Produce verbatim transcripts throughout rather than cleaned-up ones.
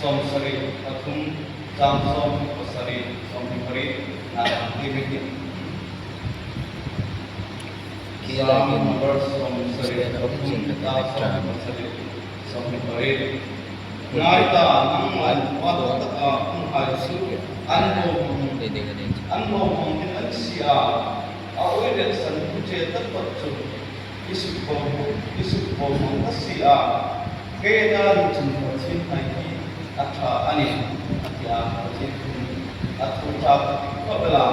Sawmsari pathum, chang sawm pasari, sawmhni pariet, na, ti mi ti. Psalm number sawmsari pathum, chang sawm pasari, sawmhni pariet. Ngai ta, nangman pawt taka umhai chu an bohmang, an bohmang ding an si a, a uire san che taphawt chu i sukbohmang, i sukbohmang ka si a, kei dan chun Pathien hnai hi a ṭha a nih, a ti a. Pathien thu a thu ṭha khawp el a.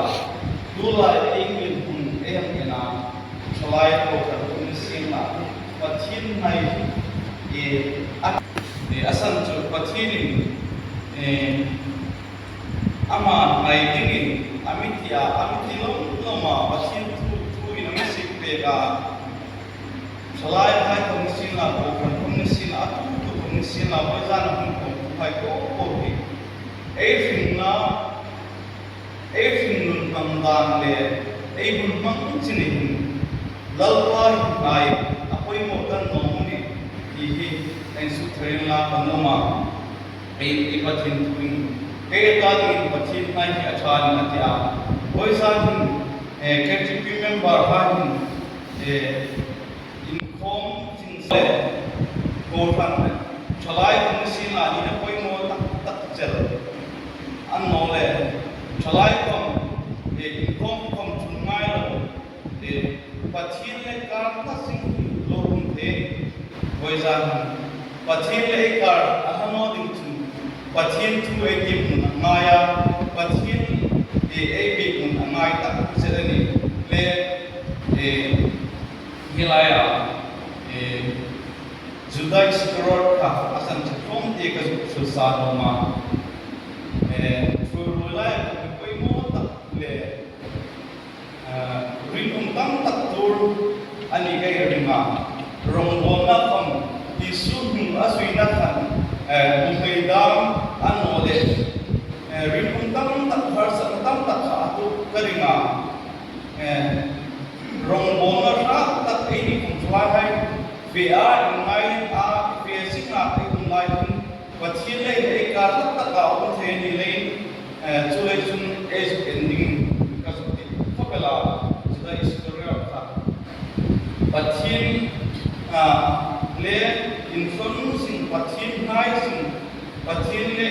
Tulai ei inhmun ei hang en a, thalai kohran ni sien la, Pathien hnai hi, e, a, e, a san chu Pathienin, e, ama hnai dingin a mi ti a, a mi ti lawm lawm a, Pathien thu, thuin a mi sik pek a. Thalaihai khawm ni sien la, kohran khawm ni sien la, a tu tu khawm ni sien la, vawisun a hung khawm tuhai po po hi ei hringna, ei hringnun hmang dan le ei hun hmang chin hin Lalpa hi hnai a poimaw kan nuom a nih ti hi ei suk thei inla ka nuom a. Ei, ei Pathien thuin, kei ta dingin Pathien hnai hi a ṭha a nih a ti a. Vawisun hin, eh, K T P member hai hin, eh, inkhawm zing le, kohran, thalai khawm ni sien la, a poimaw tak tak chel. Annawleh, thalai khawm, eh, inkhawm khawm chun ngai lo. Eh, Pathien le kar hla zing lo um thei. Vawisun, Pathien le ei kar a hla naw ding chun, Pathien thu ei tiem hmun a ngai a, Pathien, eh, ei biek hmun a ngai tak zet a nih. Le, eh, hi laia, eh, Juda Iskariot kha a san chu khawm ti ka zuk hril sa nuom a. Eh, thu ruol laia ka poimaw tak le, eh, ringum tam tak tuor a ni ka ring a. Rongbawlna khawm Isu hmu a zuina khan, eh, hmu thei dam annawleh, eh, ringum tam tak, harsatna tam tak kha a tuok ka ring a. Eh, rongbawlna hrat tak ei ni khawm thalai hai Fe a, inngai a, fe zing a ei um lai chun Pathien le ei kar hla taka um thei a ni leiin, eh, chuleiin chun ei zuk en dingin ka zuk ti khawp el a, Juda Iskariot kha. Pathien, ah, le inthawk zing, Pathien hnai zing, Pathien le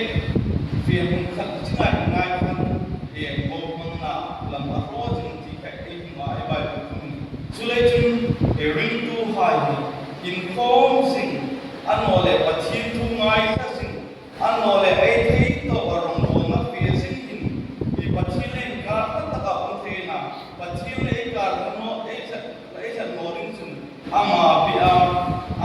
fe hmun khat zing a inngai khan, eh, mo hmangna lam a hraw zing ti kha ei hmu a, ei Bible khawm. Chuleiin chun, eh, ringtuhai hi inkhawm zing, annawleh Pathien thu ngaithla zing, annawleh ei thei tawka rongbawlna fe zing hin, i Pathien le inkar hla taka um thei a, Pathien le ei kar hla naw, ei zat, ei zat naw ding chun, ama bia,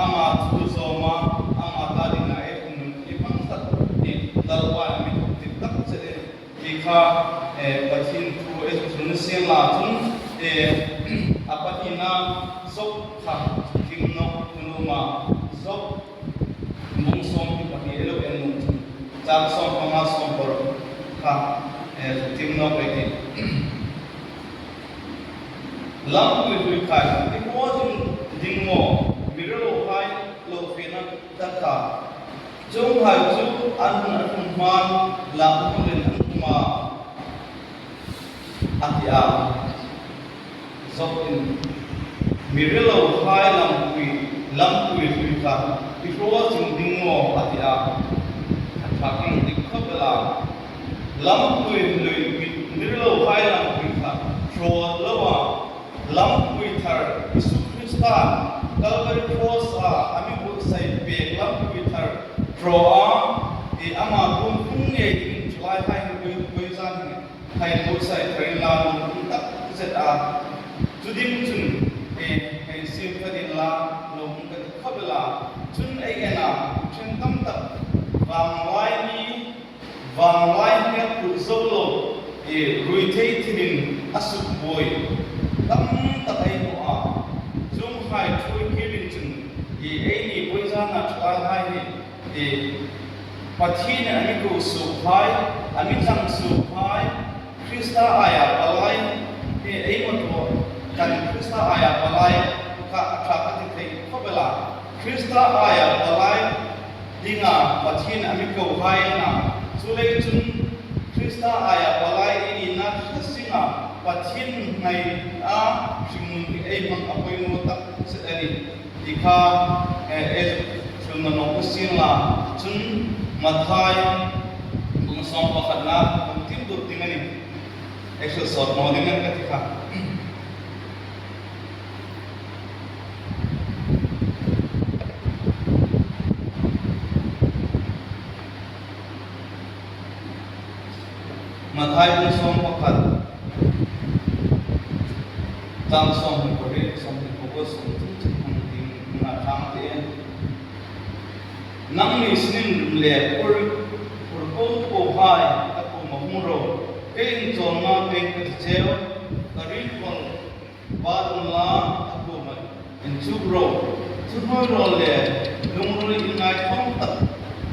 ama thu zawma, ama ta dinga ei hung nun hi hmang zat hi Lalpa mi thawk dik tak zet ei ti kha, eh, Pathien thu ei zuk hril sien la chun, eh, a pahnina Job kha thim nawk nuom a, Job bung sawmhni pahni ei lo en nuom chun, chang sawmpanga sawmparuk kha, eh, thim nawk ei tih. Lampui hlui kha i hraw zing ding maw, mi rilohai lo fena ta kha. Chuonghai chu an hun a tlung hmain lam hmangin an um a, a ti a. Job in, mi rilohai lampui, lampui hlui kha i hraw zing ding maw, a ti a. A ṭha ka dik khawp el a. Lampui hlui, mi, mi rilohai lampui kha hraw lo a, lampui thar Isu Kristan Calvary Cross-a a mi buotsai pek lampui thar hraw a, i ama kuom hung ngei dingin ṭhalaihai hi voi, voi zan hin hai buotsai thar inla nuom um tak zet a. Chu ding chun, eh, hei siem ka ding la nuom um ka ti khawp el a. Chun ei en a, ṭhen tam tak vanglai mi, vanglai mi a put zo lo, eh, ruithei thilin a sukbuoi tam tak ei hmu a. Chuonghai thu ei kîr ding chun, eh, eini voi zana ṭhalaihai hi, eh, Pathien a mi ko suokhai, a mi chang suokhai, Krista aia palai, eh, ei mawtaw khan Krista aia palai kha a ṭha ka ti thei khawp el a. Krista aia palai dinga Pathien a mi kohai a na. Chuleiin chun Krista aia palai ei nina hre zinga Pathien hnaia hringnun hi ei hmang a poimaw tak zet a nih. Ti kha, eh, ei hril nawk sien la chun Mathai bung sawm pakhatna kan tiem dawk ding a nih. Ei hril sawt naw ding a nih ka ti kha. Mathai bung sawm pakhat, chang sawmhni pariet, sawmhni pariet, sawmhni pariet, sawmhni pariet, sawmhni pariet. Nangni sinin le phur, phur ko kohai, ka kuoma hung ro. Keiin chawlna pêng ka ti cheu, ka ringkawl bat unla, ka kuoma inchuk ro. Thuhnuoirawl le lungril inngaitlawm tak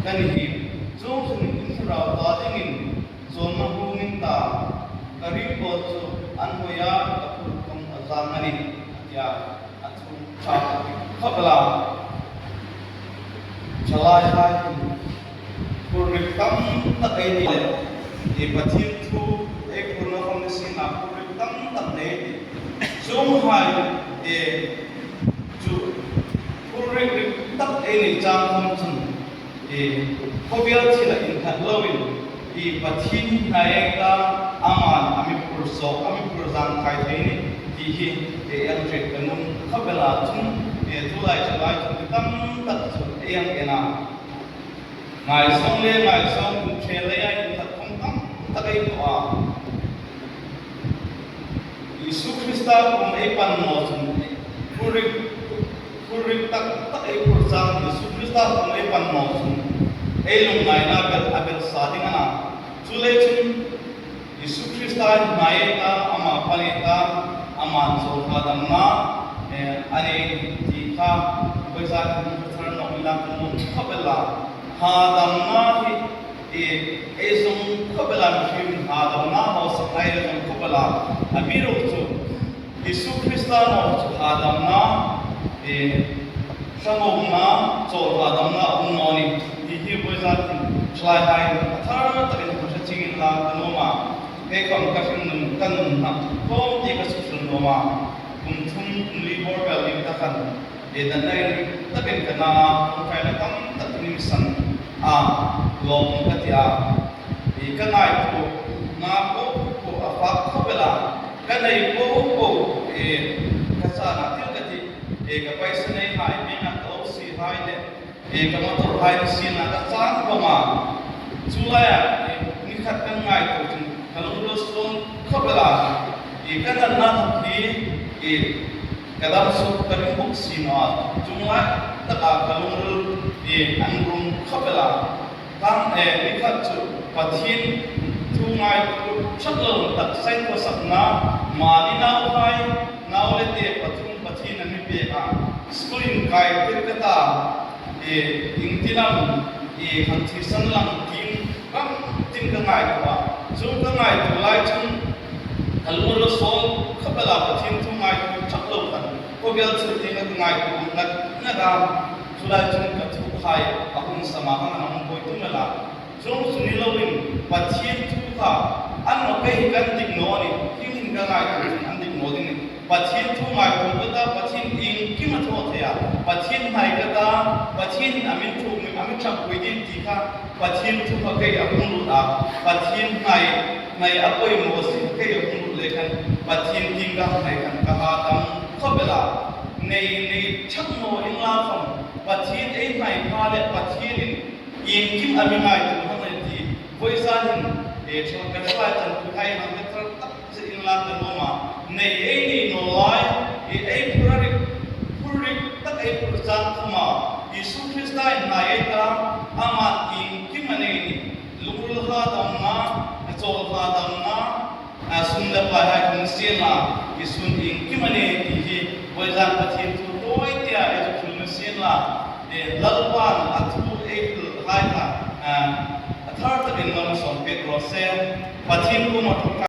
ka ni hi. Chuongchun in thlarau ta dingin chawlna hung in ta, ka ringkawl chu an hoi a, ka phur khawm a zang a nih, a ti a. A thu ṭha khawp el a. Ṭhalaihai hin phurrik tam tak ei nei le, i Pathien thu ei phurna khawm ni sien a, phurrik tam tak nei. Chuonghai, eh, chu phurrik rik tak ei nei chang khawm chun, i, khawvel thila innghat loin, i, Pathien hnaia ka, aman a mi phur suok, a mi phur zang khai thei a nih ti hi, i, ei hriet ka nuom khawp el a. Chun, i, tulai chalai chun tam tak chu ei en a. Ngaizawng le ngaizawng, inṭhe leia innghat khawm tam tak ei thaw a. Isu Krista kuom ei pan naw chun, phurrik, phurrik tak tak ei phur chang Isu Krista kuom ei pan naw chun, ei lungngaina bel a bel sa ding a na. Chuleiin chun Isu Krista hnaia ka, ama pan ka, aman chu hadamna, eh, a nei ti kha, vawisun hin ka thar nawk ila ka nuom khawp el a. Hadamna hi, eh, ei zong khawp el a, mihriem hadamna hawsakna ei zong khawp el a. Amiruokchu Isu Krista naw chu hadamna, eh, Ṭhangawpna, chawlhadamna a um naw ni ti hi vawizan hin thlaihai a thar takin hung hre chieng inla ka nuom a. Kei khawm ka hringnun ka nun hna khawm ti ka sukhril nuom a. Kum thum kum li bawr vel ding ta khan, e, natna inring takin ka na a, ṭawngṭaina tam tak ni mi san a, lawm ka ti a. E, ka ngaituona po po a fak khawp el a, ka nei po po, e, ka chana thil ka ti, e, ka paisa nei hai, mi na ka lo si hai le, e, ka motor hai ni sina ka chan vawng a. Chu laia, e, ni khat kan ngaituo chun ka lungril suol khawp el a. E, ka natna tak hi, e, ka dam suok ka ring bawk si naw a. Chuong lai taka ka lungril, e, an rum khawp el a. Tang, e, ni khat chu Pathien thu ngaituo ṭhak lo tak sain khawsakna, mani nauhai, nau le te pathum Pathien an mi pek a. School inkai tir ka ta, e, iengtin am, e, hang thisan lang tiin ram tin ka ngaituo a. Chu ka ngaituo lai chun ka lungril suol khawp el a, Pathien thu ngaituo ṭhak lo khan. Khawvel chu tieng ka ngaituo ngat ngat a. Chu lai chun ka thuhai a hun sama hang an hung buoi tum el a. Chuong chu ni loin Pathien thu kha, an naw kei hi kan dik naw ni, hieng hin ka ngaituo chun an dik naw ding ni. Pathien thu ngaituo ka ta, Pathien iengkim a thaw thei a, Pathien hnai ka ta, Pathien a mi thuk mi, a mi ṭhangpui ding ti kha, Pathien thu kha kei a hung lut a, Pathien hnai, hnai a poimaw si kha kei a hung lut le khan, Pathien tieng ka hnai khan ka hadam khawp el a. Nei, nei ṭhak naw inla khawm, Pathien ei hnai pha le Pathienin iengkim a mi ngaituo hang ei ti. Vawizan hin, e, ṭhang ka thlai tan tu hai hang ka thar tak zet inla ka nuom a. Nei ei nei naw lai, e, ei phur rik, phur rik tak ei phur chang khawma, Isu Krista inhnai ei ta, ama iengkim a nei ni. Lungril hadamna, a chawlhadamna, a, sum le pai hai khawm sienla, Isun iengkim a nei ti hi, vawizan Pathien thu tawi tia ei zuk hril ni sienla, e, Lalpan a thu ei hril hai kha, a, a thar takin lo mi sawm pek raw se, Pathien kuoma ṭawngṭai